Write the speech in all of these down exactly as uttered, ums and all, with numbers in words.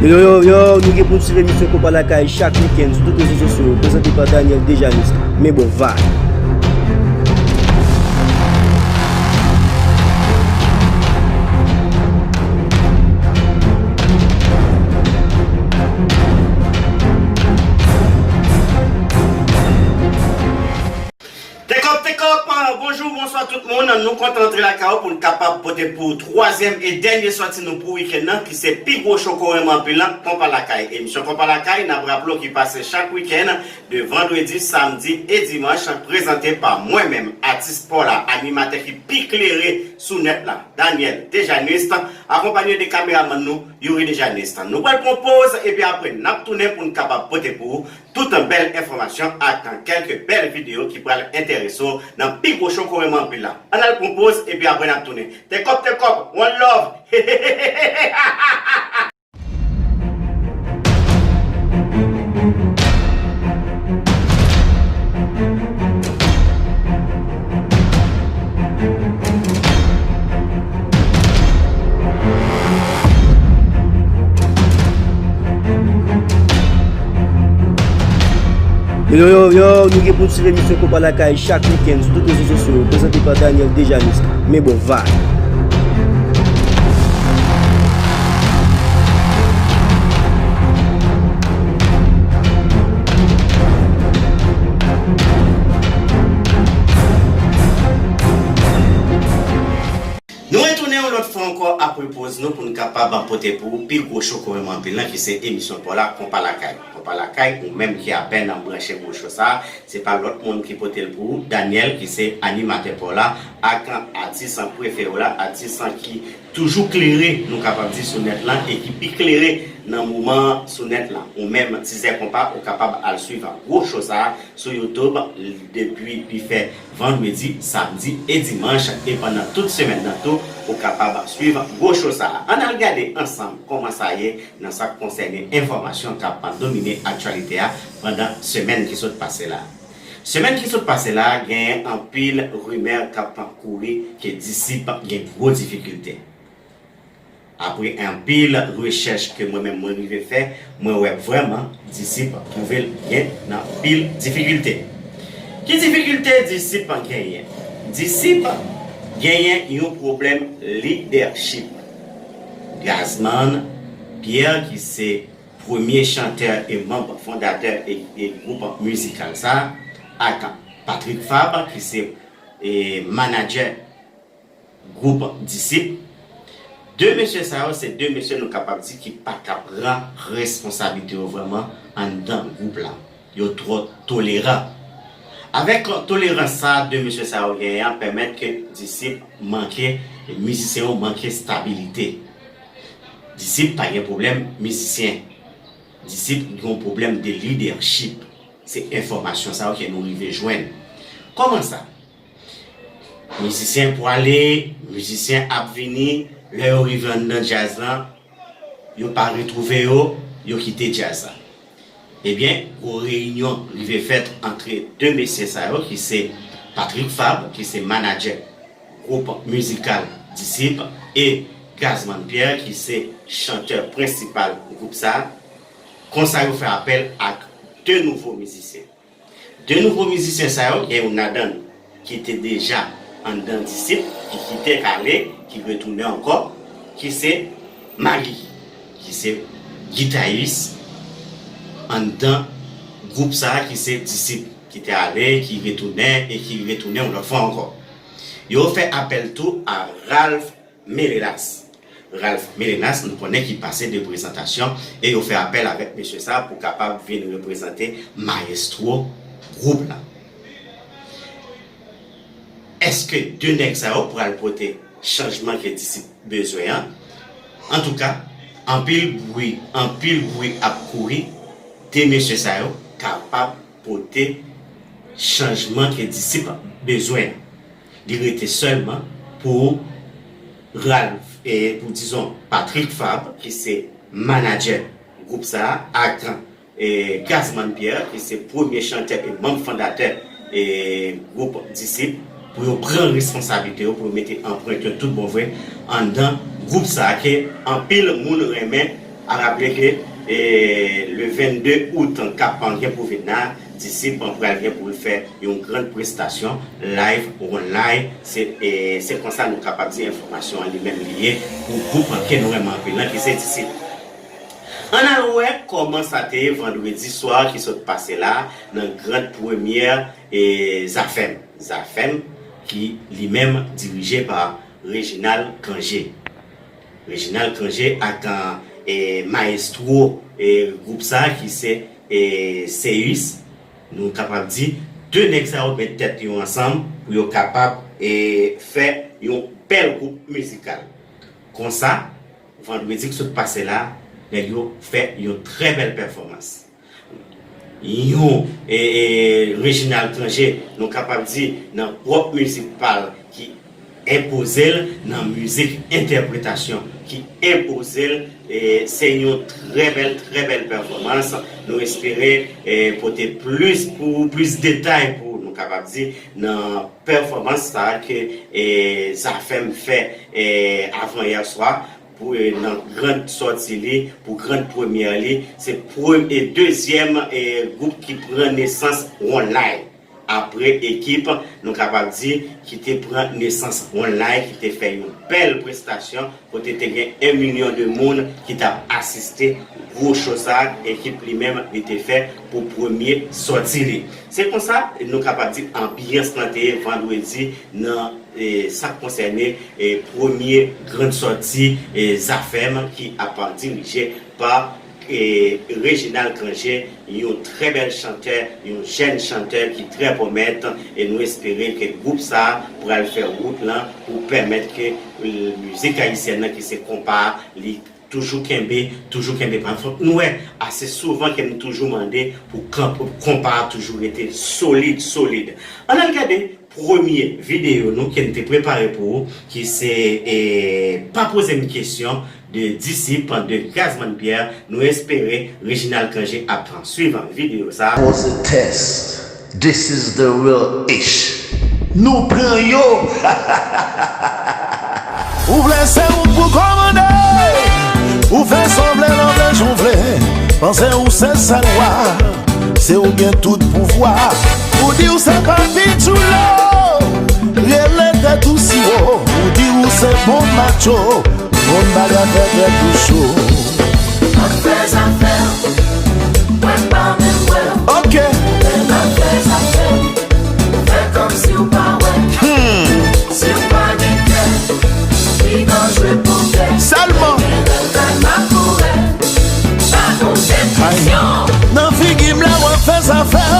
Yo, yo, yo, yo, nou gen pou n swiv emisyon Konpa Lakay chak wikenn sou tout rezo sosyo yo, prezante pa Daniel Dejanis. Men bon, va. Tekòp, tekòp, bonjou, bonswa tout moun. Nou kontan antre lakay ou pou n kapab pote pou ou twazyèm e dènye sòti nou pou wikenn nan, ki se pi gwo cho kò renmen anpil lan, Konpa Lakay. Emisyon Konpa Lakay, n ap raple w ki pase chak wikenn, de vandredi, samdi e dimanch, prezante pa mwen menm, atis pa w la, animatè ki pi klere sou nèt la, Daniel Dejanist, akonpanye de kameramann nou, Youri Dejanist. Nou pral pran poz, epi apre, n ap tounen pou n kapab pote pou ou tout bèl enfòmasyon ak kèlke bèl videyo ki pral enterese w nan pi gwo cho kò renmen anpil la. Ann al pran poz, epi apre n ap tounen. Tekòp, tekòp, one love! Yo, yo, yo, yo, nou gen pou n swiv emisyon Konpa Lakay chak wikenn sou tout rezo sosyo yo, prezante pa Daniel Dejanis. Men bon, va. Nou retounen yon lòt fwa ankò apre poz nou pou n kapab pote pou ou pi gwo cho kò renmen anpil lan, ki se emisyon pa w la, Konpa Lakay. Konpa Lakay, ou menm ki apèn branche gwo cho sa a, se pa lòt moun ki pote l pou ou, Daniel, ki se animatè pa w la, ak atis prefere w la, atis ki toujou klere, nou kapab di, sou nèt lan, e ki pi klere nan moman sou nèt lan. Ou menm, Tizè Konpa, ou kapab al swiv gwo cho sa a sou YouTube depi li fè vandredi, samdi e dimanch, e pandan tout semèn nan tou, ou kapab swiv gwo cho sa a. Ann al gade ansanm kòman sa ye nan sa k konsène enfòmasyon k ap domine aktyalite a pandan semèn ki sot pase la. Semèn ki sot pase la, genyen anpil rimè k ap kouri ke Disip gen gwo difikilte. Apre anpil rechèch ke mwen menm mwen rive fè, mwen wè vrèman Disip twouve l gen nan anpil difikilte. Ki difikilte Disip genyen? Disip genyen yon pwoblèm lidèchip. Gazman Pierre, ki se premye chantè e manm fondatè e, e gwoup mizikal sa, ak Patrick Fabre, ki se, e, manadjè gwoup Disip. De mesye sa yo, se de mesye nou kapab di ki pa ka pran responsablite yo vrèman anndan gwoup la. Yo twò toleran. Avèk tolerans sa de mesye sa yo genyen an, pèmèt ke Disip manke, mizisyen yo manke stabilite. Disip pa gen pwoblèm mizisyen. Disip gen yon pwoblèm de lidèchip. Se enfòmasyon sa yo ke nou rive jwenn. Kòman sa? Mizisyen pwale, mizisyen ap vini, lè yo rive anndan djaz lan, yo pa retwouve yo, yo kite djaz la. Ebyen, gwo reyinyon rive fèt antre de mesye sa yo, ki se Patrick Fabre, ki se manadjè gwoup mizikal Disip, e Gazman Pierre, ki se chantè prensipal gwoup sa a. Konsa, yo fè apèl ak de nouvo mizisyen. De nouvo mizisyen sa yo, gen youn ladan ki te deja anndan Disip, ki kite k ale, ki retounen ankò, ki se Magi, ki se gitayis anndan gwoup sa a, ki se Disip, ki te ale, ki retounen e ki retounen yon lòt fwa ankò. Yo fè apèl tou a Ralph Melenas. Ralph Melenas, nou konnen ki pase de prezantasyon e yo fè apèl avèk mesye sa pou kapab vin reprezante mayestwo gwoup la. Èske de nèg sa yo pral pote chanjman ke Disip bezwen an? Antouka, anpil bri, anpil bri ap kouri, de mesye sa yo kapab pote chanjman ke Disip bezwen an. Li rete sèlman pou Ralph, e pou, dizon, Patrick Fabre, ki se manadjè gwoup sa a, ak, e, Gazman Pierre, ki se premye chantè e manm fondatè, e, gwoup Disip, pou yo pran responsablite yo, pou yo mete anprent yo tout bon vre anndan gwoup sa a ke anpil moun renmen A raple ke, e, le vennde out k ap gen pou vin la, Disip pral gen pou l fè yon gran prestasyon live online. Se, e, se konsa nou kapab di enfòmasyon an li menm li ye pou gwoup ke nou renmen anpil lan, ki se Disip. Ann al wè kòman sa te ye vandredi swa ki sot pase la nan gran premyè, e, Zafèm. Zafèm ki li menm dirije pa Reginald Cangé. Reginald Cangé ak, e, mayestwo, e, gwoup sa ki se, e, Seus. Nou kapab di, de nèg sa yo met tèt yo ansanm pou yo kapab, e, fè yon bèl gwoup mizikal. Konsa, vandredi ki sot pase la, nèg yo fè yon trè bèl pèfòmans. Yon, e, e, Reginald Cangé, nou kapab di, nan pwòp mizik pa l ki enpoze l, nan mizik entèpretasyon ki enpoze l, e, se yon trè bèl, trè bèl pèfòmans. Nou espere, e, pote plis pou, plis detay pou, nou kapab di, nan pèfòmans sa a ke, e, Zafèm fè, e, avan yè swa, pou, e, nan gran sòti li, pou gran premyè li. Se pre-, e, dezyèm, e, gwoup ki pran nesans online. Apre ekip, nou kapab di, ki te pran nesans online, ki te fè yon bèl prestasyon, kote te gen en milyon de moun ki t ap asiste gwo cho sa a, ekip li menm li te fè pou premye sòti li. Se konsa, nou kapab di anbyans lan te ye vandredi nan, e, sa k konsène, e, premye gran sòti, e, Zafèm ki ap dirije pa, e, Reginald Cangé, yon trè bèl chantè, yon jèn chantè ki trè pwomèt, e nou espere ke gwoup sa a pral fè wout lan pou pèmèt ke, e, mizik ayisyèn nan ki se konpa a, li toujou kenbe, toujou kenbe pa. Fòk nou wè, ase souvan ke nou toujou mande pou kanp-, konpa a toujou rete solid, solid. Ann al gade premye videyo nou ke n te prepare pou ou, ki se, e, Pa poze m kesyon de Disip de Gazman Pierre. Nou espere Reginald Cangé ap swiv videyo sa a. Poze tès. This is the real ish. Nou pran yo. Ou vle se ou k pou kòmande. Ou fè sanble nan vle jan w vle. Panse ou se sèl wa. Se ou gen tout pouvwa. Ou di ou se papi Tchoulo. Rele tèt ou siwo. Ou di ou se bon macho. Bon bagay fè tèt ou cho. Ap fè zafè. Mwen pa menm wè. Ok. Mwen ap fè zafè. Fè kòmsi w pa wè. Hmm. Si w pa gen kè. Piga w jwe pokè. Sèlman. Gen lè w kay makourè. Pa poze m kesyon. Nan figi m la w ap fè zafè w.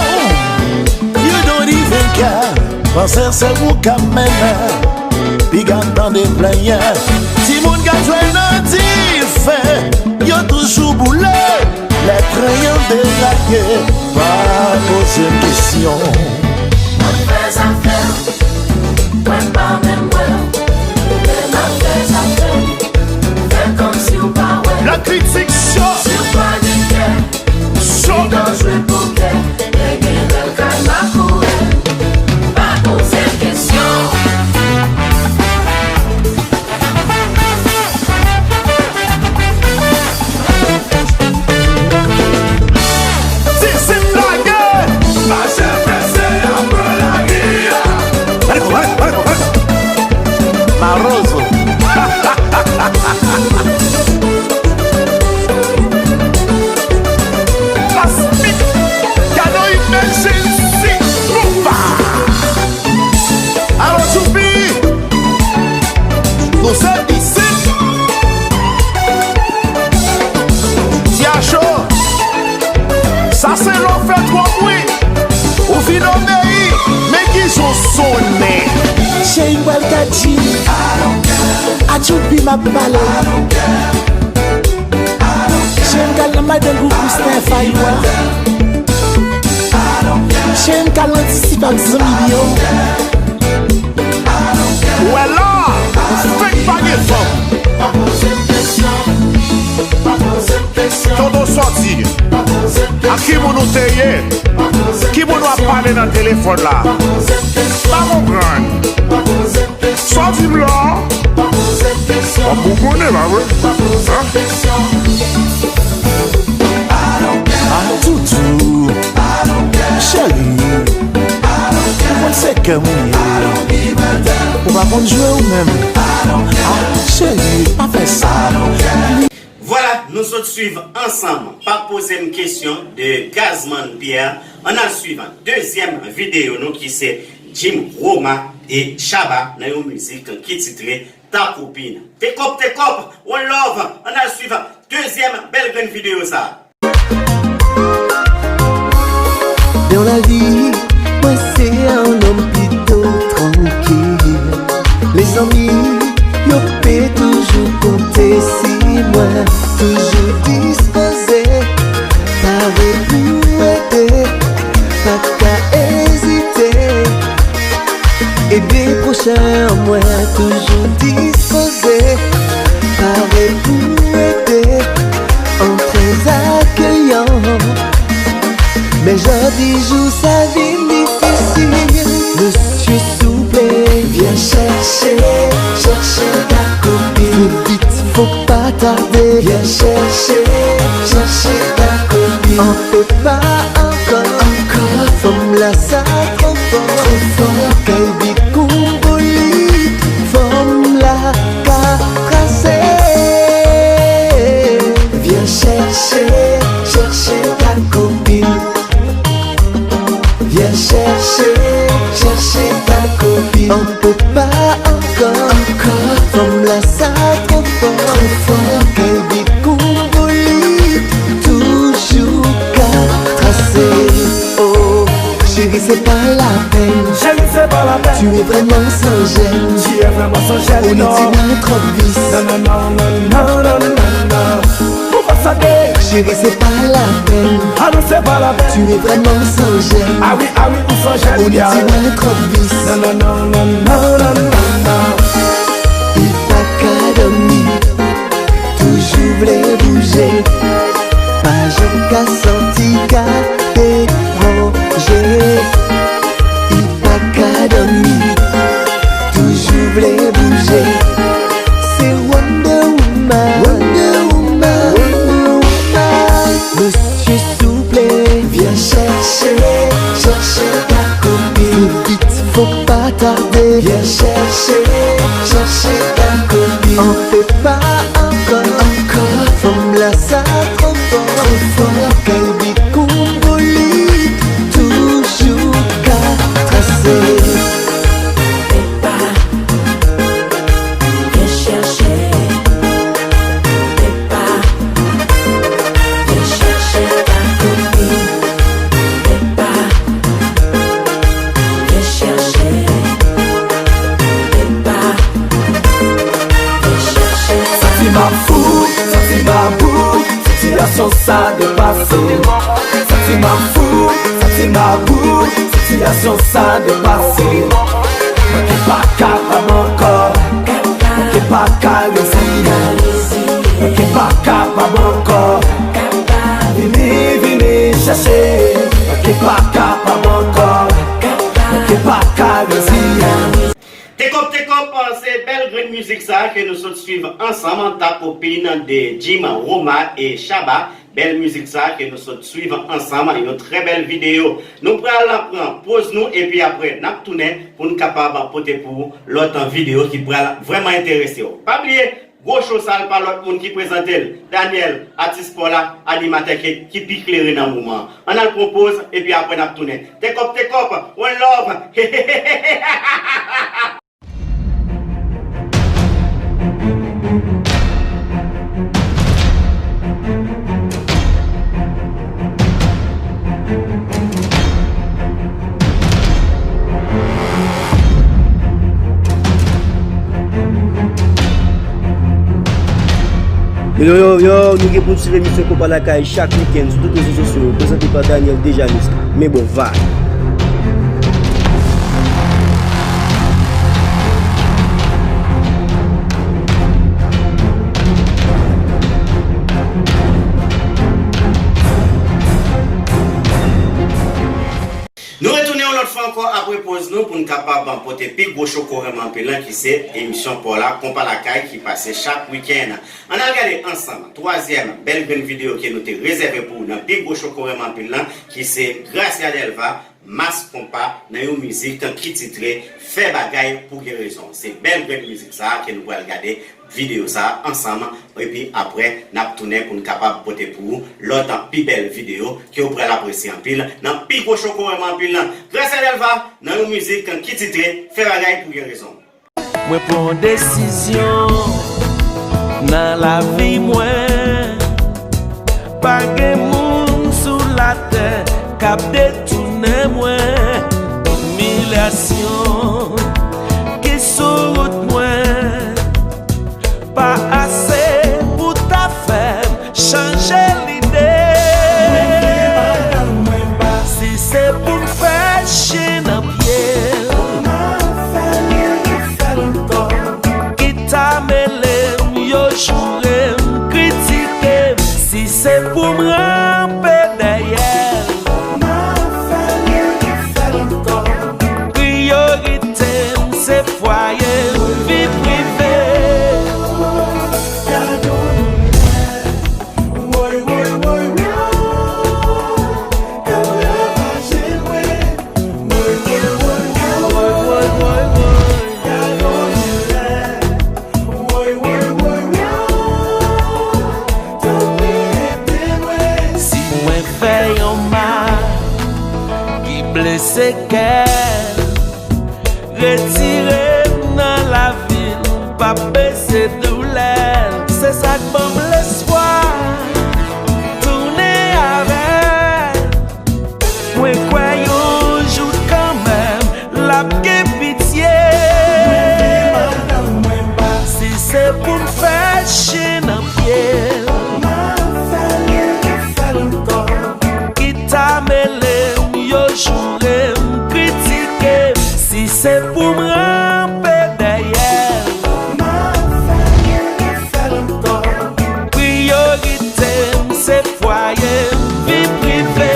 You don't even care. Panse se ou k ap mennen. Piga tande plenyen. Timoun k ap jwe nan dife. Yo toujou boule. Lè tren an deraye. Pa poze m kesyon. Mwen fè zafè. Mwen pa menm wè. Lè m ap fè zafè. Fè kòmsi w pa wè. La kritik cho. Si w pa gen kè. Cho. Piga w jwe pokè. E gen lè l kay makourè. Pa poze m kesyon. Disip lage. Mache prese apre lari a. Marozo. Kosmik. Gade yon imajensi. Koupa. Alo, Tchoupi. Nou se disip. Ti Acho. Sa se lè w fè twòp wi. Ou fin obeyi. Men kijan w sonnen. Cheri m pral Kadji. A Tchoupi m ap pale. Cheri m k al nan madanm pou Kristen Fayou a. Cheri m k al nan Disip ak zanmi l yo. Ou wè la, fake pa gen fanm. Tonton sòti. Ak ki moun ou te ye? Ki moun w ap pale nan telefòn la? Pa konprann. Sa w di m la? W ap bougonnen la, wi. Hein? Kè mwen ye. Ou pa konn jwe ou menm. Ah, cheri, pa fè sa. Vwala, nou sot swiv ansanm. Pa poze m kesyon de Gazman Pierre. Ann al swiv dezyèm videyo nou ki se Jim Roma e Shabba nan yon mizik ki titre Ta Copine. Te kòp, te kòp, one love, ann al swiv dezyèm bèl grenn videyo sa. Dans la vie, mwen se yon nonm pito trankil. Lezanmi yo pe toujou konte si mwen, toujou dispoze, pare pou ede, pa ka ezite. Ede pwochen an mwen, toujou dispoze, pare pou ede, an trè akeyan. Men jodi jou sa vin difisil. Mesye souple, vyen chèche, chèche ta kopin. Vit, fò pa tade, vyen chèche, chèche ta kopin. An pe pa ankò, ankò. Fanm la sa twò fò, twò fò. Kay big pou li, fanm la ka trase. Vyen chèche, chèche ta kopin. Vyen chèche, chèche ta kopin. An pe pa ankò, ankò. Fanm la sa twò fò, twò fò. Kay big pou li, toujou ka trase. Oh, chérie, c'est pas la peine. Chérie, c'est pas la peine. Tu es vraiment sans gêne. Tu es vraiment sans gêne. Ou ni Non, ti mwen twòp vis. non, non, non, non, non, non, non, non. Ou pa sa de. Chérie, c'est pas la peine. Ah non, c'est pas la peine. Tu es vraiment sans gêne. Ah oui, ah oui, ou sans gêne, Ou ni yeah. ti mwen twòp vis. Non, non, non, non, non, non, non, non. Li pa ka dòmi, toujou vle bouje. Pa janm ka santi ka deranje. Li pa ka dòmi, toujou vle bouje. Se Wonder Woman, Wonder Woman, Wonder Woman. Mesye souple, vyen chèche, chèche ta kopin. Vit, fò pa tade, vyen chèche, chèche ta kopin. An pe pa ankò, ankò. Fanm la sa twò fò, twò fò. Kay big pou li, toujou ka trase. Epa, vyen chèche. Epa, vyen chèche ta kopin. Epa, vyen chèche. Epa, vyen chèche. Santi m ap fou, santi m ap bout, sitiyasyon sa depase. Santi m ap fou, santi m ap bout, sitiyasyon sa depase. Mwen ki pa kapab ankò, mwen ki pa ka reziye. Mwen ki pa kapab ankò, vini, vini chèche. Mwen ki pa kapab ankò, mwen ki pa ka reziye. Te kòp, te kòp, se bèl grenn mizik sa ke nou sot swiv ansanm, Ta Copine de Jim Roma e Shabba. Bèl mizik sa ke nou sot swiv ansanm, yon trè bèl videyo. Nou pral pran poz nou epi apre n ap tounen pou n kapab pote pou ou lòt videyo ki pral vrèman enterese w. Pa bliye, gwo cho sa l pa lòt moun ki prezante l, Daniel, atis pa w la, animatè ki, ki pi klere nan moman an. Ann al pran poz epi apre n ap tounen. Te kòp, te kòp, one love. Yo, yo, yo, yo, nou gen pou n swiv emisyon Konpa Lakay chak wikenn sou tout rezo sosyo yo, prezante pa Daniel Dejamis. Men bon, vibe. Nou retounen yon lòt fwa ankò apre poz nou pou n kapab pote pi gwo cho korenm anpil lan ki se emisyon pa w la, Konpa Lakay, ki pase chak wikenn. Ann al gade ansanm twazyèm bèl grenn videyo ke nou te rezève pou ou nan pi gwo cho korenm anpil lan ki se Gracia Delva, Mass Konpa nan yon mizik ki titre Fè Bagay pou Gen Rezon. Se bèl grenn mizik sa a ke nou pral gade videyo sa a ansanm, epi apre n ap tounen pou n kapab pote pou ou lòt pi bèl videyo ke w pral apresye anpil nan pi gwo cho kowòm anpil lan. Gracia Delva nan yon mizik ki titre Fè Bagay pou Gen Rezon. Mwen pran desizyon nan lavi mwen. Pa gen moun sou latè k ap detounen mwen. Imilyasyon ki sou wout mwen pa ase pou ta fè m chanje lide. Si se pou m fè chen nan pye l, ki ta mele m, yo joure m, kritike m. Si se pou m ranpe dèyè l, priyorite m se fwaye m, vi prive. Si mwen fè yon mal ki blese kè l, retire m nan lavi l, pa peze doulè l. Se sa k ban m lespwa tounen avè l. Mwen kwè yon jou kanmenm l ap gen pitye. Si se pou m fè chen nan pye l, ki ta mele m, yo joure m, kritike m. Si se pou m ranpe dèyè l, priyorite m se fwaye m, vi prive.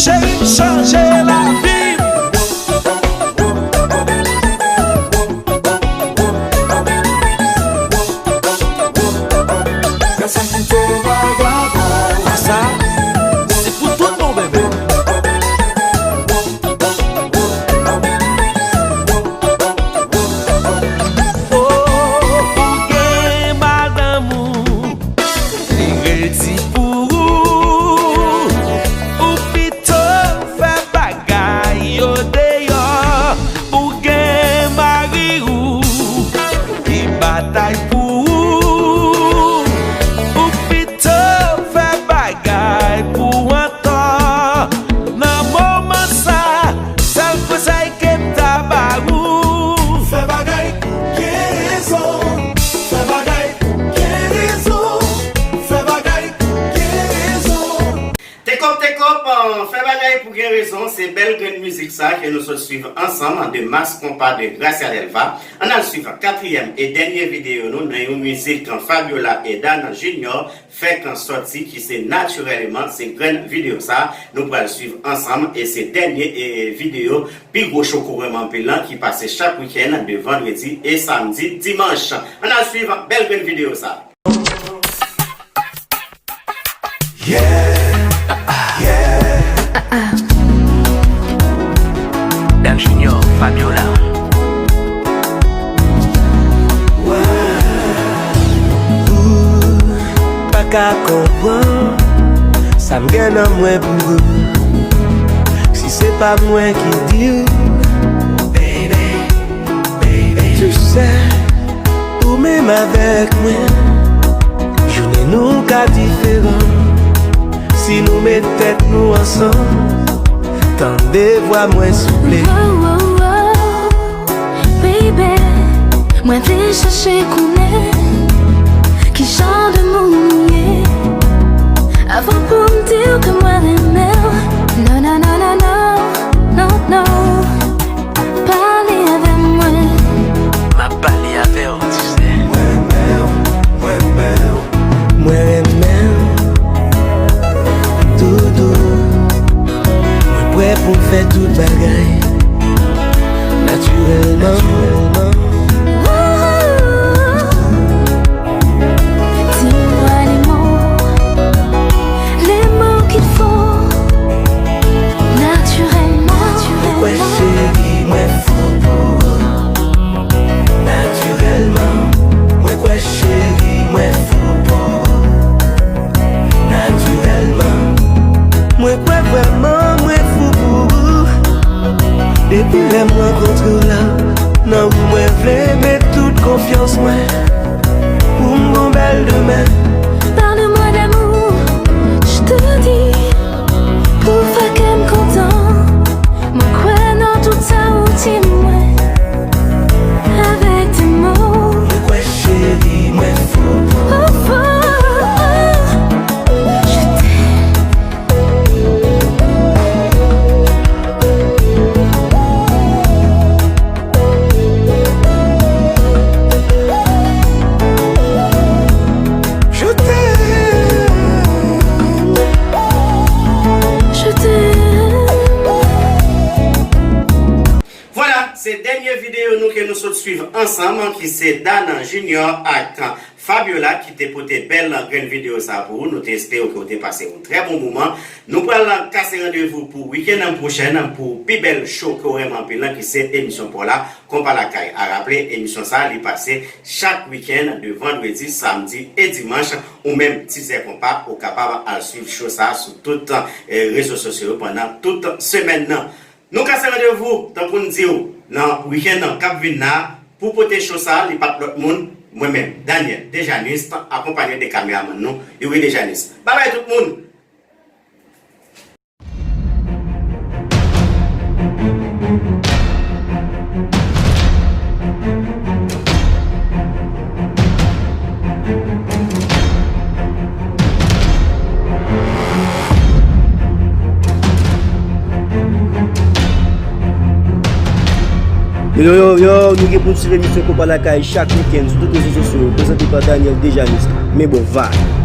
Cheri m chanje lavi m. Sa, se pou tout bon, bebe. Oh, ou gen madanm ou, li redi pou ou. Ou pito fè bagay yo deyò. Ou gen mari ou ki batay pou ou. Ou pito fè bagay pou antò. Nan moman sa, sèl konsèy ke m ta ba ou, fè bagay pou gen rezon. Fè bagay pou gen rezon. Fè bagay pou gen rezon. Tekòp, tekòp, euh, fè bagay pou gen rezon, se bèl grenn mizik sa ke nou sot swiv ansanm de Mass Konpa de Gracia Delva. Ann al swiv katriyèm e dènye videyo nou nan yon mizik Fabiola e Dan Junior fèk sòti ki se Natirèlman, se grenn videyo sa nou pral swiv ansanm e se dènye e videyo pi gwo cho kowòm anpil lan ki pase chak wikenn de vandredi e samdi dimanch. Ann al swiv bèl grenn videyo sa. Yeah, yeah. Dan Junior, Fabiola. Ou pa ka konprann sa m gen nan mwen pou ou. Si se pa mwen ki di w, baby, baby. Tu sais, ou menm avèk mwen, jounen nou ka diferan. Si nou met tèt nou ansanm, tande vwa mwen souple. Oh, oh, oh, baby, mwen te chèche konnen ki jan de moun ou ye avan pou m di w ke mwen renmen w. Non, non, non, non, non, non. Pale avè mwen. M ap pale avè w, tu sais. Mwen renmen w, mwen renmen Fè pou fè tout bagay natirèlman. Dis-moi les mots, les mots qu'il faut naturellement. Mwen kwè cheri, mwen fou pou ou. Natirèlman, mwen kwè cheri, mwen fou pou ou. Natirèlman, mwen kwè vrèman mwen fou pou ou. Depi lè m rankontre w la, nan ou mwen vle met tout konfyans mwen. Pou m gon bèl demen. Parle-moi d'amour, je te dis, pou fè kè m kontan. Mwen kwè nan tout sa ou di mwen avèk de mo. Mwen kwè cheri, mwen fou pou ou. Oh, oh, oh. Je t'aime. Je t'aime. Je t'aime. Vwala, se dènye videyo nou ke nou sot swiv ansanm, ki se Dan Junior ak Fabiola ki te pote bèl grenn videyo sa pou ou. Nou te espere ke w te pase yon trè bon moman. Nou pral kase randevou pou wikenn pwochen pou pi bèl show ke w renmen anpil lan, ki se emisyon pa w la, Konpa Lakay. A raple, emisyon sa a, li pase chak wikenn de vandredi, samdi e dimanch. Ou menm, tizè konpa, ou kapab al swiv show sa a sou tout, eh, rezo sosyo yo pandan tout semèn nan. Nou kase randevou, tankou n di w, nan wikenn nan k ap vin la, pou pote show sa a, li pa t lòt moun, mwen menm, Daniel Dejanist, akonpanye de kameramann nou, Youri Dejanist. Babay tout moun! Yo, yo, yo, yo, nou gen pou n swiv emisyon Konpa Lakay chak wikenn sou tout rezo sosyo yo, prezante pa Daniel Dejanist. Men bon, vibe.